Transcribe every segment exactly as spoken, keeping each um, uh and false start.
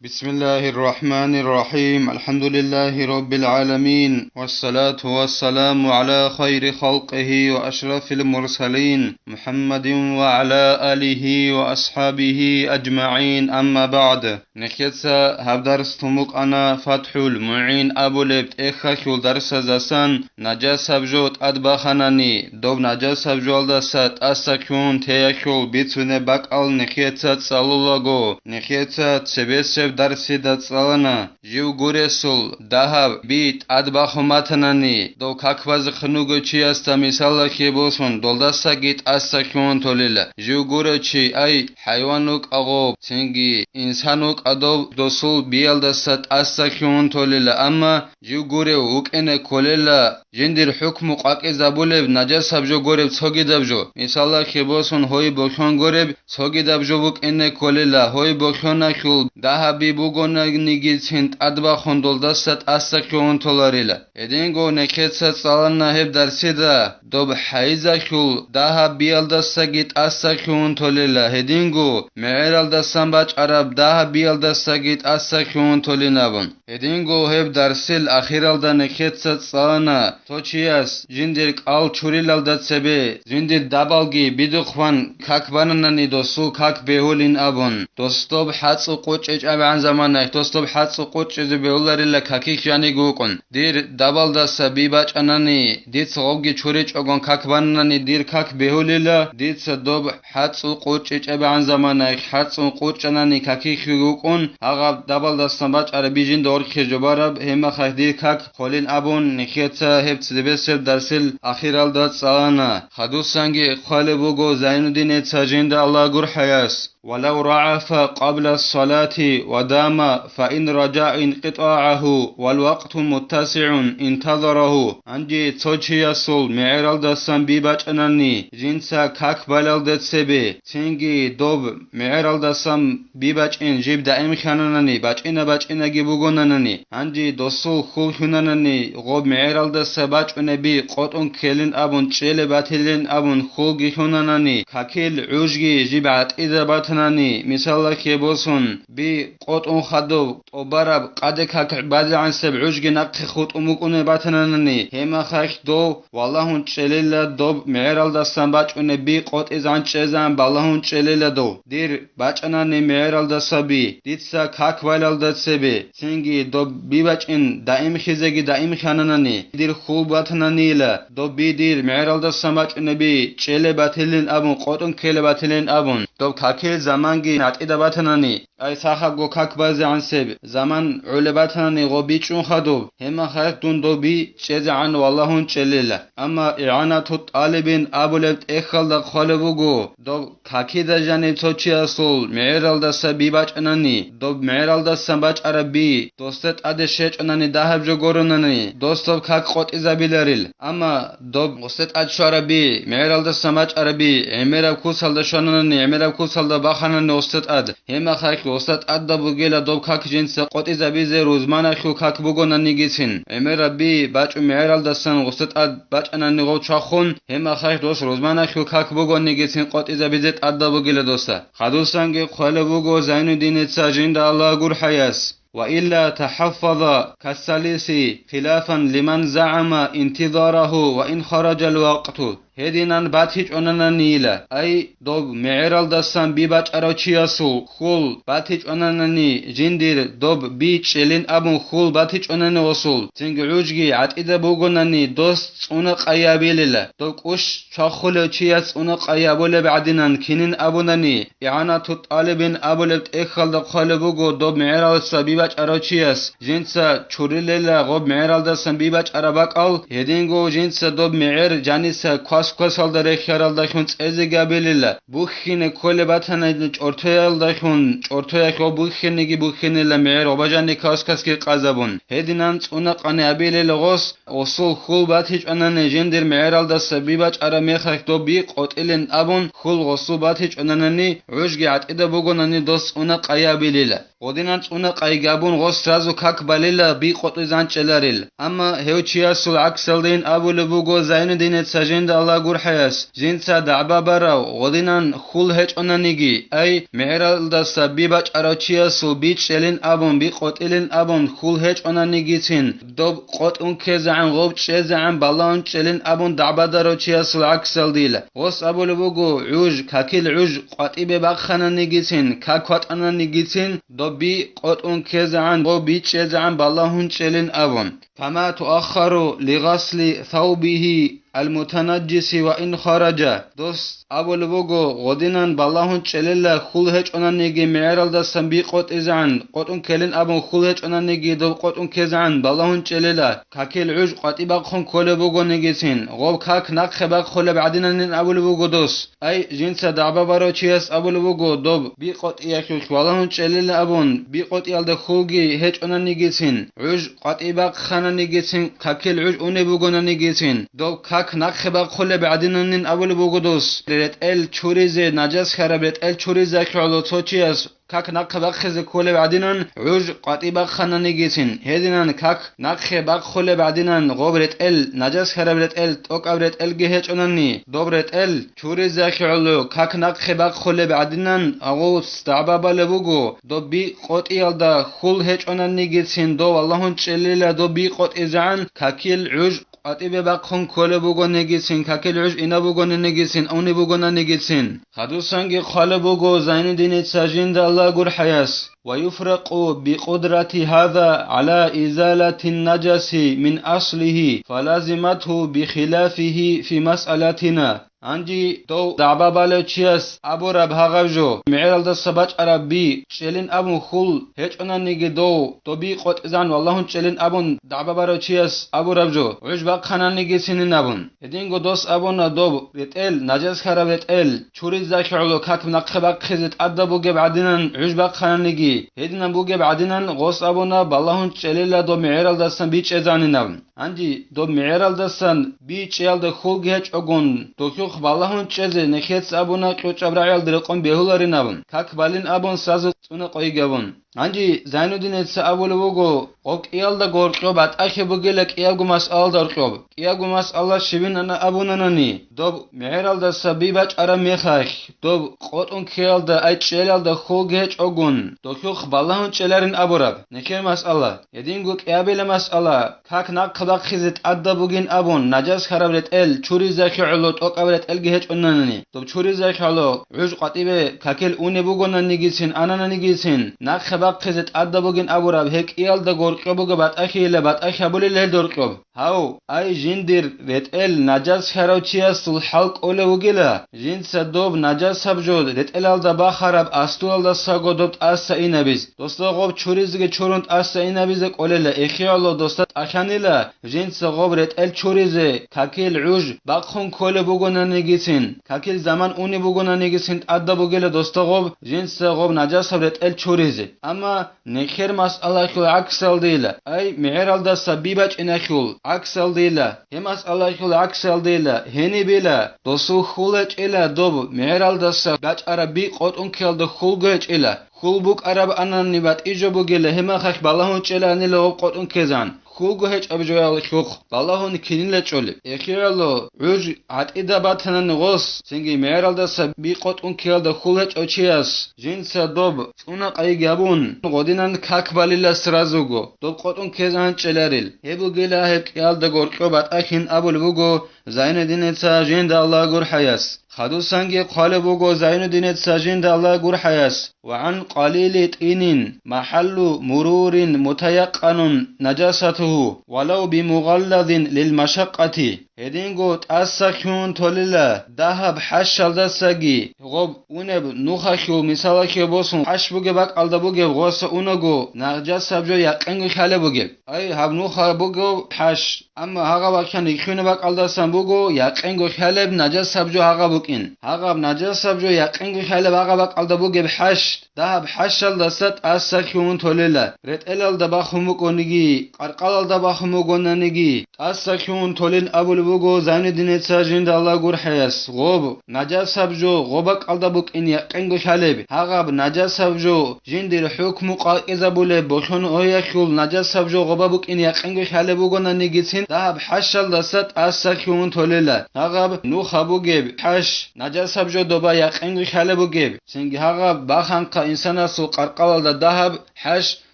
بسم الله الرحمن الرحيم. الحمد لله رب العالمين. والصلاة والسلام على خير خلقه وأشرف المرسلين محمد وعلى آله وأصحابه أجمعين. أما بعد. Нехеца гьаб дарс тун букӀана ФатхӀул МугӀин абулеб тӀехьалъул дарсаздасан. Нажасаб жо тӀад баханани, доб нажасаб жоялдаса тӀаса ккун теялъул бицунеб бакӀал нехеца цӀалулаго, нехеца цебесеб дарсида цӀалана. Жив гуресул дагьаб би тӀад бахун батанани, дов как базехъин вуго чиясда мисалалъе босун, долдасаги тӀаса ккун толила. Жив гурев чи, ай, хӀайван вукӀа гъоб, цинги инсан вукӀа дов, досул биялдаса тӀаса ккун толила, амма жив гурев вукӀине кколела, жиндир хӀукму къвакӀизабулеб нажасаб жо гуреб цогидаб жо, мисалалъе босун, гьой бохьон гуреб цогидаб жо букӀине кколела, гьой бохьоналъул дагьаб би бугонанигицин тӀад бахун долдаса тӀаса ккун толарила. Гьединго нехеца цӀалана гьеб дарсида, доб хӀайизалъул дагьаб биялдасаги тӀаса ккун толила, гьединго мегӀералдасан бачӀараб дагьаб биялдасаги тӀаса ккун толин абун. Гьединго гьеб дарсил ахиралда нехеца цӀалана, цо чияс жиндир кӀал чурилалда цебе жиндир дабалги бидухъ бан как бананани досул как бегьулин абун, дос доб хӀацӀу къучӀичӀабгӀан заманаялъ, дос доб хӀацӀу къучӀизе бегьуларила каких жаниги вукӀун. Дир дабалдаса би бачӀанани, дица гъобги чуричӀогон как бананани дир как бегьулила, дица доб хӀацӀу къучӀичӀабгӀан заманаялъ хӀацӀун къучӀанани какихьги вукӀун, гьагъаб дабалдасан бачӀараб би жинда орхизе жо бараб, гьебмехалъ дир как холин абун, нехеца гьеб цебесеб дарсил ахиралда цӀалана. Хадусанги хъвалеб буго Зайнуддинеца жинда Аллагь гурхӀаяс: ولو رعف قبل الصلاة ودام فإن رجا انقطاعه والوقت متسع انتظره. Гьанже цо чиясул мегӀералдасан би бачӀанани, жинца как балалде цебе, цинги доб мегӀералдасан би бачӀин жиб даим хьананани, бачӀина-бачӀинаги бугонанани, гьанже досул хьул хьунанани, гъоб мегӀералдаса бачӀунеб би къотӀун ккелин абун, чӀелеб батилин абун хьулги хьунанани, какил гӀужги жиб гӀатӀида батанани, мисалалъе босун, би къотӀун хадуб, тӀубараб къаде как бадегӀансеб гӀужги нахъе хутӀун букӀунеб батананани, гьебмехалъ дов валагьун чӀелила доб мегӀералдасан бачӀунеб би къотӀизегӀан чӀезегӀан балагьун чӀелила дов. Дир бачӀанани мегӀералдаса би, дица как балалда цебе, цинги доб би бачӀин даимхизеги даимхананани, дир хьул батананила, доб би дир мегӀералдасан бачӀунеб би чӀелеб батилин абун, къотӀун ккелеб батилин абун, доб какил заманги гӀатӀида батанани, ай сахабго как базегӀансеб заман гӀолеб батанани гъоб бичӀчӀун хадуб, гьебмехалъ дун доб би чӀезегӀан валагьун чӀелила. Амма ИгӀанату тӀалибин абулеб тӀехьалда хъвалеб буго, доб какида жаниб цо чиясул мегӀералдаса би бачӀанани, доб мегӀералдасан бачӀараб би досда тӀаде щечӀанани дагьаб жо гуронани, дос доб как къотӀизабиларил. Амма доб гъосда тӀад щвараб би, мегӀералдасан бачӀараб би, гӀемераб куцалда щвананани, гӀемераб куцалда баханани гъосда тӀад, гьебмехалъ гъосда тӀадаб бугила доб как жинца къотӀизабизе рузманалъул как бугонанигицин. ГӀемераб би бачӀун мегӀералдасан гъосда тӀад бачӀанани гъов чвахун, гьебмехалъ дос рузманалъул как бугонигицин къотӀизабизе тӀадаб бугила досда. Хадусанги хъвалеб буго Зайнуддиница жинда Аллагь гурхӀаяс: وإلا تحفظ كالثالث خلافا لمن زعم انتظاره وإن خرج الوقت. Гьединан батичӀонананийила, ай, доб мегӀералдасан би бачӀарав чиясул хьул батичӀонанани, жиндир доб би чӀелин абун хьул батичӀонани гъосул, цинги гӀужги гӀатӀида бугонани дос цӀуна къайабилила, доб кӀущ чвахулев чияс цӀуна къайабулеб гӀадинан кинин абунани, ИгӀанату тӀалибин абулеб тӀехьалда хъвалеб буго доб мегӀералдаса би бачӀарав чияс, жинца чурилела гъоб мегӀералдасан би бачӀараб бакӀал, гьединго жинца доб мегӀер жаниса квас-квасалда рехьаралдалъун цӀезеги абилила, бухьине кколеб батани чӀортоялдалъун, чӀортоялъ гъоб бухьинеги бухьинила мегӀер гъоба жани квас-квасги къазабун. Гьединан цӀуна къани абилила гъос, гъосул хьул батичӀонани жиндир мегӀералдаса би бачӀараб мехалъ доб би къотӀилин абун, хьул гъосул батичӀонанани, гӀужги гӀатӀида бугонани дос цӀуна къайабилила. Гъодинан цӀуна къайги абун гъос сразу как балила би къотӀизегӀан чӀеларил. Амма гьев чиясул гӀаксалдин абулеб буго Зайнуддиница жинда Аллагь гурхӀаяс, жинца дагӀба барав гъодинан хьул гьечӀонаниги, ай, мегӀералдаса би бачӀарав чиясул би чӀелин абун, би къотӀилин абун хьул гьечӀонанигицин, доб къотӀун ккезегӀан, гъоб чӀезегӀан балагьун чӀелин абун дагӀбадарав чиясул гӀаксалдила. Гъос абулеб буго, гӀуж, какил гӀуж къватӀибе бахъананигицин, как кватӀананигицин, доб би къотӀун ккезегӀан, гъоб би чӀезегӀан балагьун чӀелин абун. Кама туаххару лигъасли саубигьи алмутанаджиси ва ин хараджа. Дос абулеб буго, гъодинан балагьун чӀелила хьул гьечӀонаниги мегӀералдасан би къотӀизегӀан, къотӀун ккелин абун хьул гьечӀонаниги доб къотӀун ккезегӀан балагьун чӀелила, какил гӀуж къватӀи бахъун кколеб бугонигицин, гъоб как нахъе бахъулеб гӀадинанин абулеб буго дос. Ай, жинца дагӀба барав чияс абулеб буго, доб би къотӀиялъулъ балагьун чӀелила абун, би къотӀиялда хьулги гьечӀонанигицин, гӀуж къватӀи бахъананигицин, какил гӀуж унеб бугонанигицин, доб как нахъе бахъулеб гӀадинанин абулеб буго дос, ретӀел чуризе, наджас хьараб ретӀел чуризе гӀоло цо чияс как нахъе бахъизе кколеб гӀадинан, гӀуж къватӀи бахъананигицин, гьединан как нахъе бахъулеб гӀадинан, гъоб ретӀел, наджас хьараб ретӀел, тӀокӀаб ретӀелги гьечӀонани, доб ретӀел чуризе гӀоло как нахъе бахъулеб гӀадинан, гъос дагӀба балеб буго, доб би къотӀиялда хьул гьечӀонанигицин дов балагьун чӀелила доб би къотӀизегӀан, какил гӀуж къватӀибе бахъун кколеб бугонигицин, какил гӀуж инаб бугонигицин, унеб бугонанигицин. Хадусанги хъвалеб буго Зайнуддиница жинда Аллагь гурхӀаяс: «Ва юфракъу бикъудрати гьаза гӀала изалатин наджаси мин аслигьи, фалазиматгьу бихилафигьи фи масъалатина». Гьанже дов дагӀба балев чияс абураб гьагъаб жо, мегӀералдаса бачӀараб би чӀелин абун хьул гьечӀонаниги дов, доб би къотӀизан валагьун чӀелин абун дагӀба барав чияс абураб жо, гӀуж бахъананигицинин абун. Гьединго дос абуна, доб ретӀел, наджас хьараб ретӀел, чуризахьи гӀоло как нахъе бахъизе тӀадаб бугеб гӀадинан гӀуж бахъананиги, гьединан бугеб гӀадинан гъос абуна, балагьун чӀелила доб мегӀералдасан би чӀезанин абун. Гьанже доб мегӀералдасан би чӀеялда хьулги гьечӀогун, дохьухъ балагьун чӀезе нехеца абуна кьучӀаб рагӀиялда рекъон бегьуларин абун, как балин абун сразу цӀуна къойги абун. Гьанже Зайнуддиница абулеб буго, гъоб кӀиялда гъоркьоб батӀахье бугила кӀиябго масъалалда гьоркьоб. КӀиябго масъала щибин ана абунанани, доб мегӀералдаса би бачӀараб мехалъ, доб къотӀун ккеялда, ай чӀелалда хьулги гьечӀогун, дохьухъ балагьун чӀеларин абураб, нехер масъала. Гьединго кӀиабила масъала, как нахъе бахъизе тӀадаб бугин абун, наджас хьараб ретӀел чуризахьи гӀоло тӀокӀаб ретӀелги гьечӀонанани, доб чуризахьи гӀоло гӀуж къватӀибе какил унеб бугонанигицин, анананигицин, нахъе бахъизе тӀадаб бугин абураб, гьеб кӀиялда гъоркьоб буго батӀахьейила, батӀахь абулел гьел доркьоб. Гьав, ай жиндир ретӀел наджас хьарав чиясул хӀал кӀолев вугила, жинца доб наджасаб жо ретӀелалда бахараб астуялдасаго доб тӀаса инабиз, досда гъоб чуризеги чурун тӀаса инабизе кӀолела, эхиялъ досда тӀалъанила, жинца гъоб ретӀел чуризе какил гӀуж бахъун кколеб бугонанигицин, какил заман унеб бугонанигицин тӀадаб бугела досда гъоб, жинца гъоб наджасаб ретӀел чуризе. Амма нехер масъалахьул гӀаксалдейла, ай, мегӀералдаса би бачӀинахьул гӀаксалдейла, гьеб масъалахьул гӀаксалдейла, гьенибила, досул хьул гьечӀила доб мегӀералдаса бачӀараб би къотӀун ккеялда хьулго гьечӀила, хьул букӀараб анани батӀи жо бугила, гьеб мехалъ балагьун чӀеланила гъоб къотӀун ккезан. Хьулго гьечӀеб жоялъухъ балагьун кинила чӀолеб. Эхиялъ гӀуж гӀатӀида батанани гъос, цинги мегӀералдаса би къотӀун ккеялда хьул гьечӀев чияс, жинца доб цӀуна къайги абун, гъодинан как балила сразуго, доб къотӀун ккезегӀан чӀеларил. Гьеб бугила гьеб кӀиялда гъоркьоб батӀахьин абулеб буго Зайнуддиница жинда Аллагь гурхӀаяс. Хадусанги хъвалеб буго Зайнуддиница жинда Аллагь гурхӀаяс: «Ва гӀан къалили тӀинин, махӀаллу мурурин мутаякъанун наджасатугьу, валав бимугъалладин лил машакъати». Гьединго тӀаса хьун толила дагьаб хӀащалдасаги, гъоб унеб нухалъул мисалалъе босун хӀащ бугеб бакӀалда бугеб гъоса унаго, наджасаб жо якъинго хьалеб бугеб. Ай, гьаб нуха буго хӀащ, амма гьагъа вахъан рихьунеб бакӀалдасан буго якъинго хьалеб наджасаб жо гьагъа букӀин. Гьагъаб наджасаб жо якъинго хьалеб гьагъа бакӀалда бугеб хӀащ, дагьаб хӀащалдаса тӀаса хьун толела, ретӀелалда бахун букӀониги, къаркъалалда бахун бугонаниги, тӀаса хьун толин абулеб буго Зайнуддиница жинда Аллагь гурхӀаяс, гъоб, нажасаб жо гъоба кӀалда букӀин якъинго лъалеб, гьагъаб нажасаб жо жиндир хӀукму къвакӀизабулеб болъун ояхьул нажасаб жо гъоба букӀин якъинго лъалеб бугонанигицин дагьаб хӀащалдаса тӀаса хьун толела, гьагъаб нуха бугеб хӀащ нажасаб жо доба якъинго лъалеб бугеб, цинги гьагъаб баханхъа инсанасул къаркъалалда дагьаб хӀащ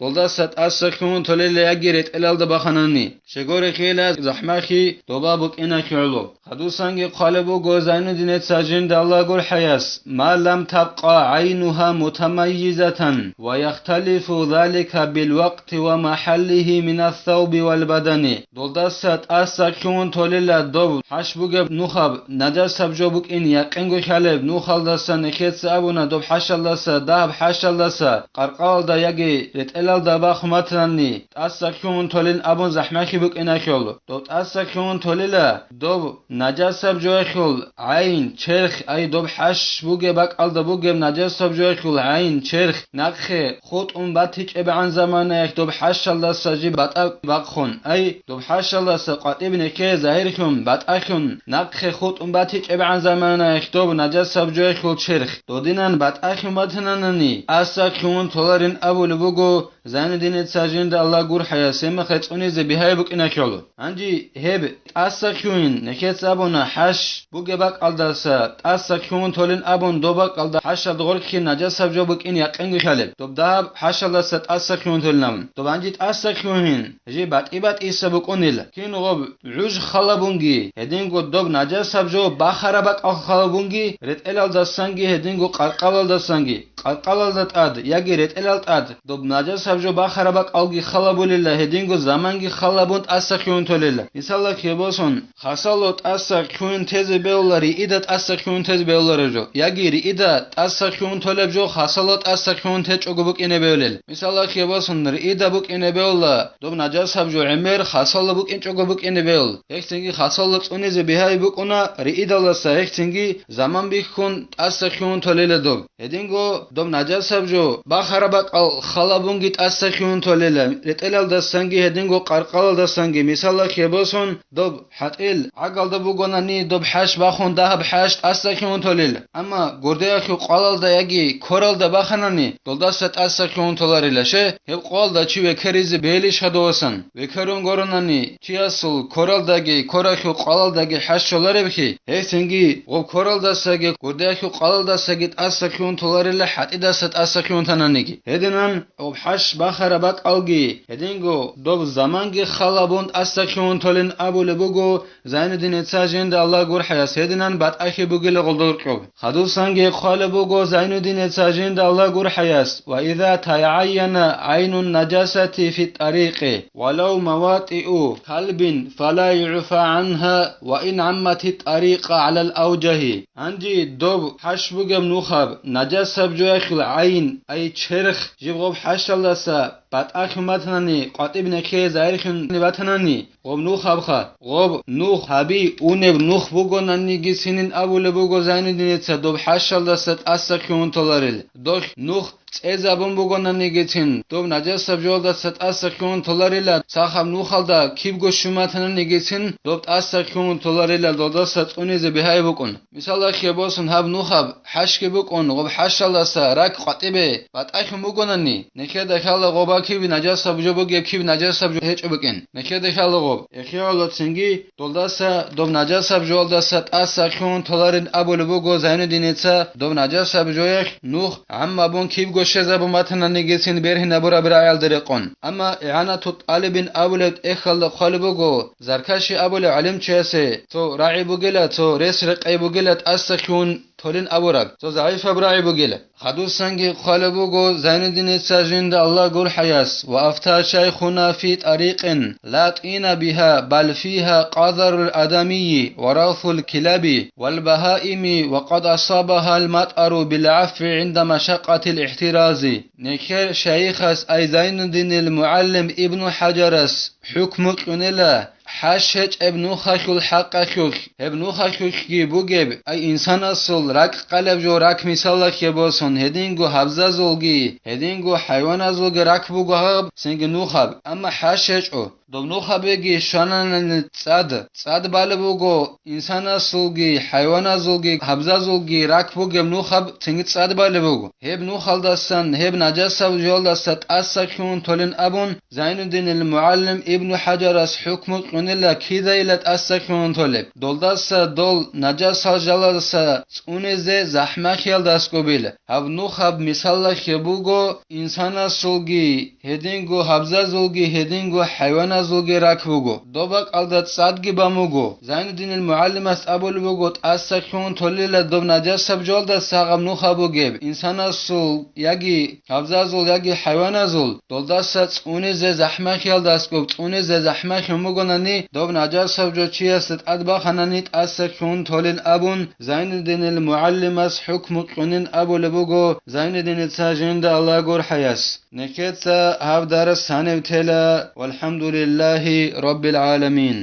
долдаса тӀаса хьун толела яги ретӀелалда баханани, щегорехъела захӀмахъи доба букӀинахъе гӀоло. Хадусанги хъвалеб буго Зайнуддиница жинда Аллагь гурхӀаяс, ма лам табкъа гӀайнугьа мутамаййизатан ва яхталифу залика билвакъти ва махӀаллигьи минассавби валбадани. Долдаса тӀаса хьун толела доб хӀащ бугеб нухаб, нажасаб жо букӀин якъинго лъалеб нухалдаса нехеца абуна доб хӀащалдаса, дагьаб хӀащалдаса, къаркъалалда яги ретӀелалда бахун батанани, тӀаса хьун толин абун захӀмахъи букӀинахъе гӀоло. Доб тӀаса хьун толила, доб нажасаб жояхъул гӀайн, черх, ай доб хӀащ бугеб бакӀалда бугеб нажасаб жояхъул гӀайн, черх, нахъе хутӀун батичӀебгӀан заманаялъ доб хӀащалдаса жиб батӀа бахъун, ай доб хӀащалдаса къватӀиб нехее загьирлъун, батӀалъун, нахъе хутӀун батичӀебгӀан заманаялъ доб нажасаб жояхъул черх додинан батӀалъун батананани, тӀаса хьун толарин абулеб буго Зайнуддиница жинда Аллагь гурхӀаяс, гьеб мехалъ цӀунизе бигьаяб букӀинахъе гӀоло. Гьанже гьеб тӀаса хьугьин, нехеца абуна хӀащ бугеб бакӀалдаса тӀаса хьугьин толин абун доб бакӀалда хӀащалда гъоркье нажасаб жо букӀин якъинго лъалеб, доб дагьаб хӀащалдаса тӀаса хьугьин толин абун. Доб гьанже тӀаса хьугьин, жиб батӀи-батӀиса букӀунила. Кин гъоб гӀуж халабунги, гьединго доб нажасаб жо бахараб бакӀал халабунги, ретӀелалдасанги гьединго къаркъалалдасанги, къаркъалалда тӀад яги ретӀелал тӀад доб нажасаб жо бахараб бакӀалги халабулила, гьединго заманги халабун тӀаса хьугьин толила. Мисалалъе босун, хасало тӀаса хьугьин тезе бегьула риида тӀаса хьугьин тезе бегьулареб жо, яги риида тӀаса хьугьин толеб жо хасало тӀаса хьугьин течӀого букӀине бегьулел. Мисалалъе босун, риида букӀине бегьула доб нажасаб жо гӀемер хасало букӀинчӀого букӀине бегьул. Гьехцинги хасало цӀунизе бигьаяб букӀуна риидалдаса, гьехцинги заман бихьун тӀаса хьугьин толела доб. Гьединго доб нажасаб жо бахараб бакӀал халабунги тӀаса хьугьин толела, ретӀелалдасанги гьединго къаркъалалдасанги, мисалалъе босун, доб хӀатӀил гӀагалда бугонани, доб хӀащ бахун дагьаб хӀащ тӀаса хьугьин толел. Амма гурдеялъул къвалалда яги коралда баханани, долдаса тӀаса хьугьин толарила. Щай, гьеб къвалда чи векеризе бегьилищ гьадовасан? Векерун горонани, чиясул коралдаги коралъул къвалалдаги хӀащ щоларебхъи, гьесинги гъоб коралдасаги гурдеялъул къвалалдасаги тӀаса хьугьин толарила, хӀатӀидаса тӀаса хьугьин тананиги. Гьединан гъоб хӀащ бахараб бакӀалги, гьединго доб заманги халабун тӀаса хьугьин толин абулеб буго Зайнуддиница жинда Аллагь гурхӀаяс, гьединан батӀалъи бугила гъолдоркьоб. Хадусанги хъвалеб буго Зайнуддиница жинда Аллагь гурхӀаяс: «Ва иза тагӀайяна гӀайнун нажасати фи тӀарикъи, валав маватӀиу калбин, фала югӀфа гӀанха, ва ин гӀаммати тӀарикъа гӀалал авжагьи». Гьанже доб хӀащ бугеб нухаб, нажасаб жояхъул гӀайн, ай черх, жиб гъоб хӀащалдаса батӀалъун батанани, къватӀиб нехее загьирлъун батанани, гъоб нухабха, гъоб нух гьаби унеб нух бугонанигицинин абулеб буго Зайнуддиница доб хӀащалдаса тӀаса хьугьин толарел. Дох нух цӀезабун бугонанигицин, доб нажасаб жоялдаса тӀаса хьугьин толарила, сахаб нухалда кибго щуматананигицин, доб тӀаса хьугьин толарила, долдаса цӀунизе бигьаяб букӀун. Мисалалъе босун, гьаб нухаб хӀащги букӀун, гъоб хӀащалдаса ракӀ къватӀибе батӀалъун бугонани, нехеда хьала гъоба киб нажасаб жо бугеб, киб нажасаб жо гьечӀо букӀин. Нехеда хьала гъоб. Эхиалоцинги долдаса доб нажасаб жоялдаса тӀаса хьун толарин абулеб буго Зайнуддиница, доб нажасаб жоялъ нух гӀаммабун кибго щезабун батананигицин бергьинабураб рагӀиялда рекъон. Амма ИгӀанату тӀалибин абулеб тӀехьалда хъвалеб буго, Заркаши абулев гӀалимчиясе цо рагӀи бугила, цо рес-рекъей бугила тӀаса хьун толин абураб, цо загӀипаб рагӀи бугила. Хадусанги хъвалеб буго Зайнуддиница жинда Аллагь гурхӀаяс: «Ва афта шайхуна фи тӀарикъин ла тӀина биха, бал фиха къазарул адамийи ва равсул килаби вал багьаими, ва къад асабахал матӀару бил гӀафви гӀинда машакъатил ихтирази». Нехер шайихас, ай Зайнуддинил мугӀаллим Ибну ХӀажарас, хӀукму кьунела, хӀащ гьечӀеб нухалъул хӀакъалъулъ, гьеб нухалъулъги бугеб, ай инсанасул ракӀ къалеб жо ракӀ мисалалъе босун, гьединго гьабзазулги, гьединго хӀайваназулги ракӀ буго гьаб, цинги нухаб, амма хӀащ гьечӀо. Доб нухабиги щвананани цӀад. ЦӀад балеб буго инсанасулги, хӀайваназулги, гьабзазулги рак бугеб нухаб цинги цӀад балеб буго. Гьеб нухалдасан, гьеб нажасаб жоялдаса тӀаса хьун толин абун, Зайнуддинил МугӀаллим Ибну ХӀажарас хӀукму кьунила кидайила тӀаса хьун толеб. Долдаса дол нажасал жалалдаса цӀунизе захӀмахиялда аскӀобила. Гьаб нухаб мисаллахье буго инсанасулги, гьединго гьабзазулги, гьединго хӀайваназулги рак буго. Доб бакӀалда цӀадги бан буго. Зайнуддинил мугӀалимас абулеб буго, тӀаса хьун толила доб нажасаб жолдаса гьаб нухаб бугеб. Инсанасул яги гьабзазул, яги хӀайваназул, долдаса цӀунизе захӀмахиялда аскӀоб цӀунизе захӀмахиун бугонани, доб нажасаб жо чиясда тӀад баханани, тӀаса хьун толин абун, Зайнуддинил мугӀалимас хӀукму кьунин абулеб буго Зайнуддиница жинда Аллагь гурхӀаяс. Нехеца гьаб дарас гьанив тела, валхӀамдулиллагьи раббил гӀаламин.